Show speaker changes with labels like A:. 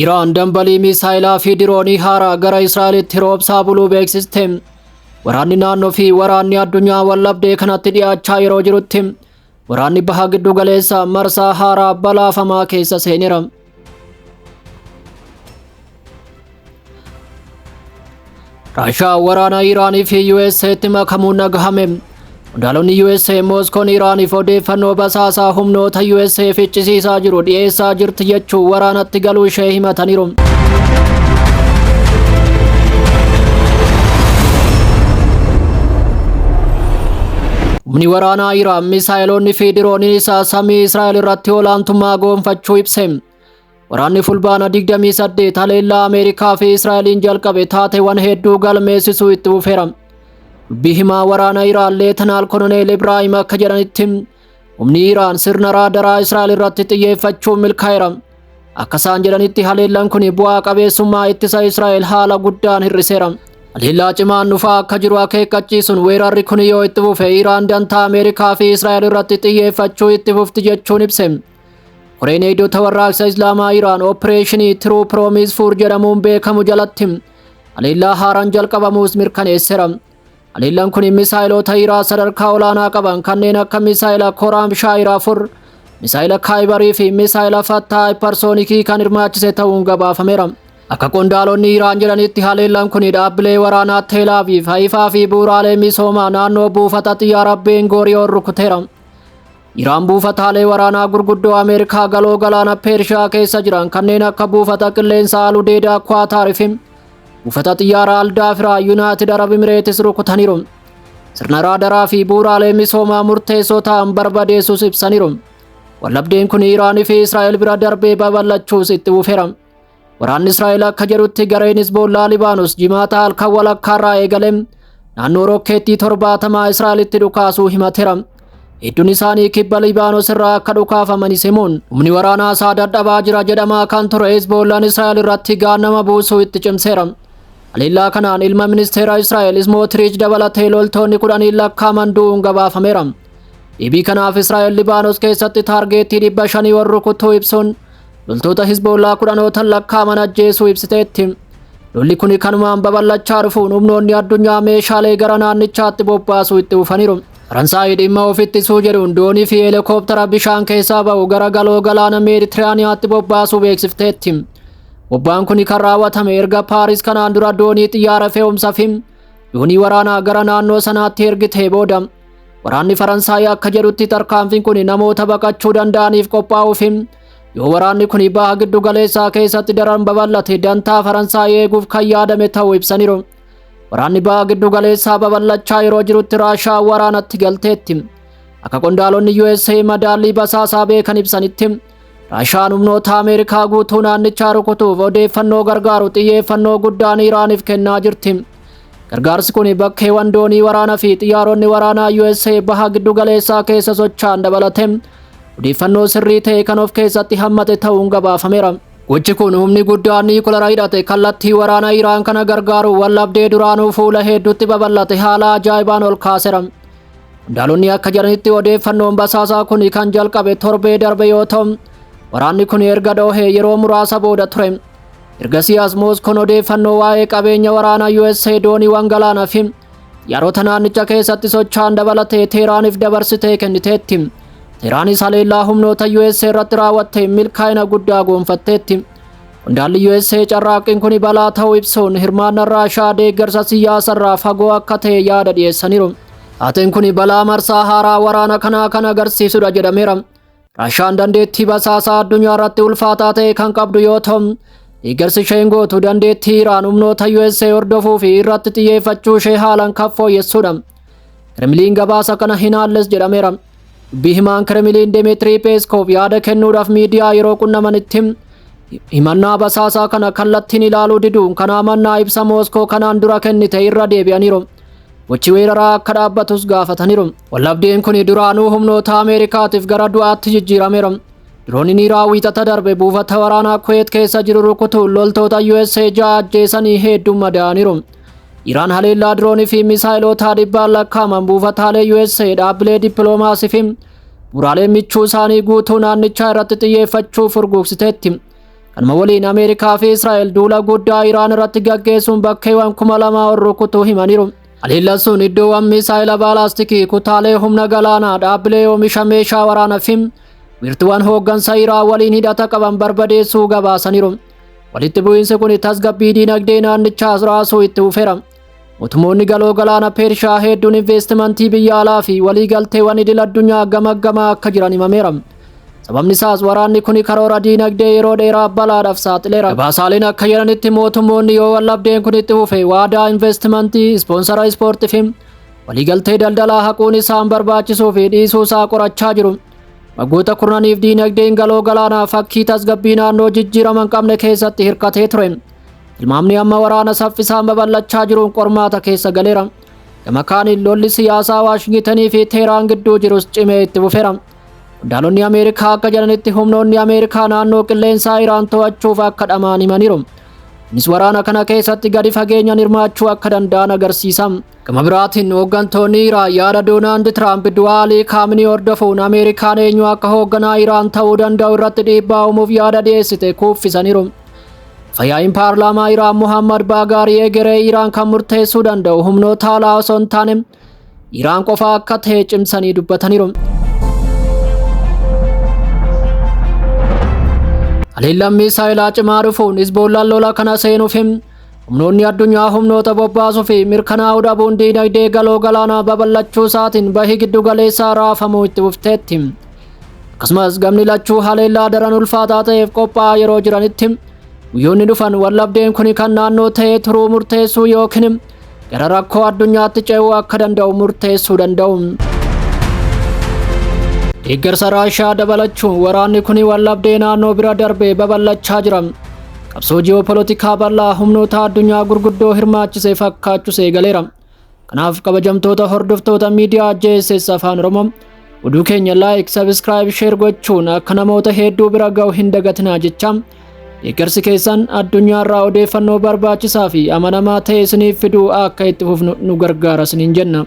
A: Iraan dambalii misaayilaa fi diroonii haaraa gara Israa'elitti roobsaa buluu beeksiste. Waraanni naannoo fi waraanni addunyaa wallabdee kanatti dhiyaachaa yeroo jirutti waraanni baha giddu galeessa marsaa haaraa balaafamaa keessa seeneera. Raashaa waraana Iraanii fi USA'tti makamuun dhagahame. Qondaalonni USA Mooskoon Iraaniif odeeffannoo basaasaa humnoota USA ficcisiisaa jiru dhiyeessaa jirti jechuun waraanatti galuu ishee himataniiru. Humni waraanaa Iraan misaayilonni fi dirooniin isaa samii Israa'el irratti olaantummaa goonfachuu ibse. Waraanni Fulbaana 28 haleellaa Ameerikaa fi Israa'eliin jalqabe taateewwan hedduu galmeessisuu itti fufeera. Dubbii himaa waraana Iraan Leetanaal Koloneel Ibraahim akka jedhanitti humni Iraan sirna raadaraa Israa'el irratti xiyyeeffachuun milkaa'eera. Akka isaan jedhanitti haleellaan kun bu'aa qabeessummaa ittisa Israa'el haala guddaan hir'iseera. Haleellaa cimaan dhufaa akka jiru akeekkachiisuun weerarri kun yoo itti fufe Iraan dantaa Ameerikaa fi Israa'el irratti xiyyeeffachuu itti fufti jechuun ibse. Koreen eegdota warraaqsa Islaamaa Iraan Opereeshinii True Promise 4 jedhamuun beekamu jalatti haleellaa haaraan jalqabamuus mirkaneesseera. Haleellaan kun misaayilota Iraan sadarkaa olaanaa qaban kanneen akka misaayila Koraam Shaayir 4, misaayila Kaayibarii fi misaayila Fattaa Hypersoonikii kan hirmaachise ta'uun gabaafameera. Akka qondaalonni Iraan jedhanitti haleellaan kun dhaabbilee waraanaa Tel Aviv, Haifaa fi bu'uuraalee misoomaa naannoo buufata xiyyaara Ben Gurion rukuteera. Iraan buufataalee waraanaa gurguddoo Ameerikaa galoo galaana Peershiyaa keessa jiran kanneen akka buufata qilleensaa Aludeedaa Kuwaataar fi buufata xiyyaara Aldaafiraa Yuunaayitid Arab Imireetis rukutaniiru. Sirna raadaraa fi bu'uuraalee misoomaa murteessoo ta'an barbadeessuus ibsaniiru. Wallabdeen kun Iraanii fi Israa'el bira darbee babal'achuus itti fufeera. Waraanni Israa'el akka jedhutti gareen Hizboollaa Libaanos jimaata halkan walakkaarraa eegale naannoo rokkeettii 70 Israa'elitti dhukaasuu himateera. Hedduun isaanii kibba Libaanos irraa akka dhukaafamanis himuun humni waraanaa isaa dadhabaa jira jedhamaa kan ture Hizboollaan Israa'el irratti gaannama buusuu itti cimseera. Haleellaa kanaan ilma ministeera Israa'el Ismootriich dabalatee loltoonni 10 lakkaaman du'uun gabaafameera. Deebii kanaaf Israa'el Libaanos keessatti taargeettii 500 ol rukutuu ibsuun loltoota Hizboollaa kudhanootan lakkaaman ajjeesuu ibsiteetti. Lolli kun kanumaan babal'achaa dhufuun humnoonni addunyaa meeshaalee gara naannichaatti bobbaasuu itti fufaniiru. Faransaay dhimma of ittisuu jedhuun doonii fi heelikooptara bishaan keessaa ba'u gara galoo galaana Meeditiraaniyaatti bobbaasuu beeksifteetti. Bobbaan kun kan raawwatame erga Paaris kanaan dura doonii xiyyaara fe'umsa fi doonii waraanaa gara naannoo sanaatti ergitee booda. Waraanni Faransaay akka jedhutti tarkaanfiin kun namoota baqachuu danda'aniif qophaa'uu fi yoo waraanni kun baha giddu galeessaa keessatti daran babal'ate dantaa Faransaay eeguuf kan yaadame ta'uu ibsaniiru. Waraanni baha giddu galeessaa babal'achaa yeroo jirutti Raashaa waraanatti galteetti. Akka qondaalonni USA madaallii basaasaa beekan ibsanitti Raashaan humnoota Ameerikaa guutuu naannichaa rukutuuf odeeffannoo gargaaru xiyyeeffannoo guddaan Iraaniif kennaa jirti. Gargaarsi kun bakkeewwan doonii waraanaa fi xiyyaaronni waraanaa USA baha giddu galeessaa keessa socho'an dabalate odeeffannoo sirrii ta'e kan of keessatti hammate ta'uun gabaafameera. Gochi kun humni guddaan niikulara hidhate kallattii waraana Iraan kana gargaaru wallabdee duraanuu fuula hedduutti babal'ate haala ajaa'ibaan ol kaaseera. Qondaalonni akka jedhanitti odeeffannoon basaasaa kun kan jalqabe torbee darbe yoo ta'u waraanni kun erga dhoohee yeroo muraasa booda ture. Ergasii as Mooskoon odeeffannoo waa'ee qabeenya waraanaa USA dooniiwwan galaanaa fi xiyyaarota naannicha keessatti socho'an dabalatee Teeraaniif dabarsitee kenniteetti. Teeraanis haleellaa humnoota USA irratti raawwatte milkaa'ina guddaa goonfatteetti. Qondaalli USA carraaqqiin kun balaa ta'uu ibsuun hirmaannaan Raashaa deeggarsa siyaasarraa fagoo akka ta'e yaada dhiyeessaniiru. Taateen kun balaa marsaa haaraa waraana kanaa kan agarsiisudha jedhameera. Raashaan dandeettii basaasaa addunyaa irratti ulfaataa ta'e kan qabdu yoo ta'u, deeggarsi isheen gootu dandeettii Iraan humnoota USA hordofuu fi irratti xiyyeeffachuu ishee haalaan kan fooyyessudha. Kremliin gabaasa kana hin haalles jedhameera. Dubbii himaan Kremliin Dimitrii Peskov yaada kennuudhaaf miidiyaa yeroo qunnamanitti himannaa basaasaa kana kallattiin ilaaluu diduun kanaa mannaa ibsa Mooskoo kanaan dura kennite irra deebi'aniiru. Gochi weeraraa akka dhaabbatus gaafataniiru. Wallabdeen kun duraanuu humnoota Ameerikaatiif gara du'aatti jijjiirameera. Dirooniin Iraan wiixata darbe buufata waraanaa Kuweet keessa jiru rukutuun loltoota USA 6 ajjeesanii hedduun madaa'aniiru. Iraan haleellaa diroonii fi misaayilootaa dhibbaan lakkaaman buufataalee USA dhaabbilee dippiloomaasii fi bu'uuraalee michuu isaanii guutuu naannichaa irratti xiyyeeffachuuf furguugsiteetti. Kanuma waliin Ameerikaa fi Israa'el duula guddaa Iraan irratti gaggeessuun bakkeewwan 2000 ol rukutuu himaniiru. Haleellaan sun iddoowwan misaa'ila baalaastikii, kutaalee humna galaanaa, dhaabbilee oomisha meeshaa waraanaa fi wiirtuuwwan hooggansa Iraan waliin hidhata qaban barbadeessuu gabaasaniiru. Walitti bu'iinsi kun tasgabbii diinagdee naannichaas raasuu itti fufeera. Mootummoonni galoo galaana Peershiyaa hedduun investimentii biyya alaa fi waliigalteewwan idil addunyaa gamaggamaa akka jiran himameera. Sababni isaas waraanni kun karoora diinagdee yeroo dheeraa balaadhaaf saaxileera. Gabaasaaleen akka jedhanitti mootummoonni yoo wallabdeen kun itti fufe waadaa investimentii, ispoonsara ispoortii fi waliigaltee daldalaa haquun isaan barbaachisuu fi dhiisuu isaa qorachaa jiru. Waggoota kurnaniif diinagdeen galoo galaanaa fakkii tasgabbii naannoo jijjiirama hin qabne keessatti hirkatee ture. Tilmaamni amma waraana saffisaan babal'achaa jiruun qormaata keessa galeera. Gama kaaniin lolli siyaasaa Waashingitanii fi Teheraan gidduu jirus cimee itti fufeera. Qondaalonni Ameerikaa akka jedhanitti humnoonni Ameerikaa naannoo qilleensaa Iraan to'achuuf akka dhamaan himaniiru. Kunis waraana kana keessatti gadi fageenyaan hirmaachuu akka danda'an agarsiisa. Gama biraatiin hooggantoonni Iraan yaada Doonaald Tiraamp du'a Alii Kaaminii hordofuun Ameerikaan eenyu akka hoogganaa Iraan ta'uu danda'u irratti dhiibbaa uumuuf yaada dhiyeessite kuffisaniiru. Fayyaa'iin paarlaamaa Iraan Muhammad Baagaarii egeree Iraan kan murteessuu danda'u humnoota alaa osoo hin taane Iraan qofa akka ta'e cimsanii dubbataniiru. Haleellaan misaa'ilaa cimaa dhufuun Hizboollaan lola kana seenuuf humnoonni addunyaa humnoota bobbaasuu fi mirkanaa'uu dhabuun diinagdee galoo galaanaa babal'achuu isaatiin bahii giddu galeessaa raafamuu itti fufteetti. Akkasumas gamni lachuu haleellaa daran ulfaataa ta'eef qophaa'aa yeroo jiranitti guyyoonni dhufan wallabdeen kun kan naannoo ta'ee turuu murteessuu yookiin gara rakkoo addunyaatti ce'uu akka danda'u murteessuu danda'u. Deeggarsa Raashiyaa dabalachuun waraanni kun wallabdee naannoo bira darbee babal'achaa jira. Qabsoo ji'opolitikaa bal'aa humnoota addunyaa gurguddoo hirmaachise fakkaachuus eegaleera. Kanaaf kabajamtoota hordoftoota miidiyaa JSS Afaan Oromoo, oduu keenya like, subscribe, share gochuun akka namoota hedduu bira ga'u hin dagatinaa jecha, deeggarsi keessan addunyaarraa odeeffannoo barbaachisaa fi amanamaa ta'e isiniif fiduu akka itti fufnu nu gargaara isiniin jenna.